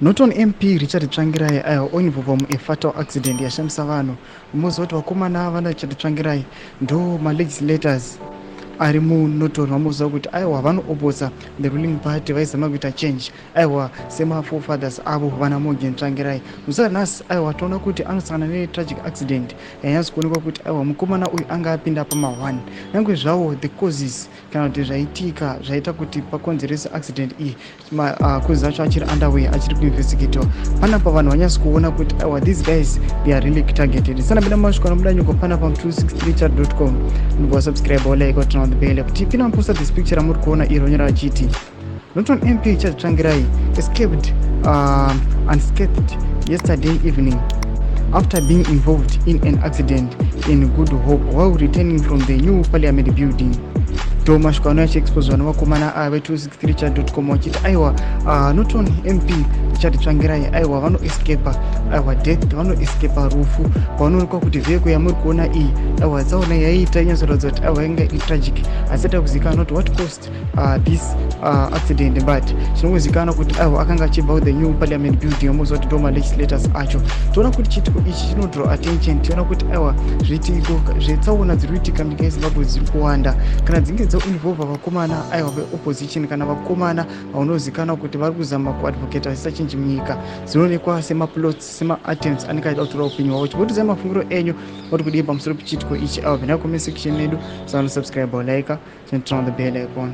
Norton MP Richard Tsvangirai aiwa oinvolva muafatal accident yashamisa vanhu. Moziva kuti vakomana vana Richard Tsvangirai ndo malegislators ari muNorton, vamoziva kuti aiwa vanoopposa the ruling party, vaizama kuita change aiwa semaforefathers avo vana Morgan Tsvangirai. Muzuva nhasi aiwa toona kuti anosangana netragic accident yanyatso kuonekwa kuti aiwa mukomana uyu anga apinda pama1. Nyange zvavo the causes kana kuti zvaitika zvaita kuti pakonzeresa accident iyi, causes acho achiri underway, achiri kuinvestigatiwa. Panapa vanhu vanyatso kuona kuti aiwa, these guys, they are really targeted. Sanapinda masviko anobuda nyuko panapa 263 chat com, ndobva subscribe, like, turn on the bell kuti pina posta this picture ramuri kuona iro nyora vachiti Norton MP Richard Tsvangirai escaped unscathed yesterday evening after being involved in an accident in Good Hope while returning from the new parliament building. Ndo masviko anouya achiexposwa nevakomana ava ve263 chat com vachiti aiwa, Norton MP Richard Tsvangirai aiwa vanoescapa aiwa death, vanoescapa rufu pavanoonekwa kuti vehicle yamuri kuona iyi aiwa tsaona yaiita inyatsoratidza kuti aiwa yanga iri tragic. Asi ata kuzivikanwa kuti what caused this accident, but chinongozivikanwa kuti aiwa akanga achibva the new parliament building, amoziva kuti ndo malegislators acho. Toona kuti chiitiko ichi chinodraw attention. Tiona kuti aiwa zviitiko zvetsaona dziri kuitika munyika yeZimbabwe dziri kuwanda kana dzinge dzoinvolva vakomana aiwa veopposition kana vakomana vanozivikanwa kuti vari kuzama kuadvocata zvisachinji munyika, dzinoonekwa semaplots, semaattempts anenge aida kutora upenyu hwavo. Chimbotidzai mafungiro enyu vari kudii pamusoro pechiitiko ichi. Aiwa, pinda comment section medu, sanosubscribe, like, turn on the bell icon.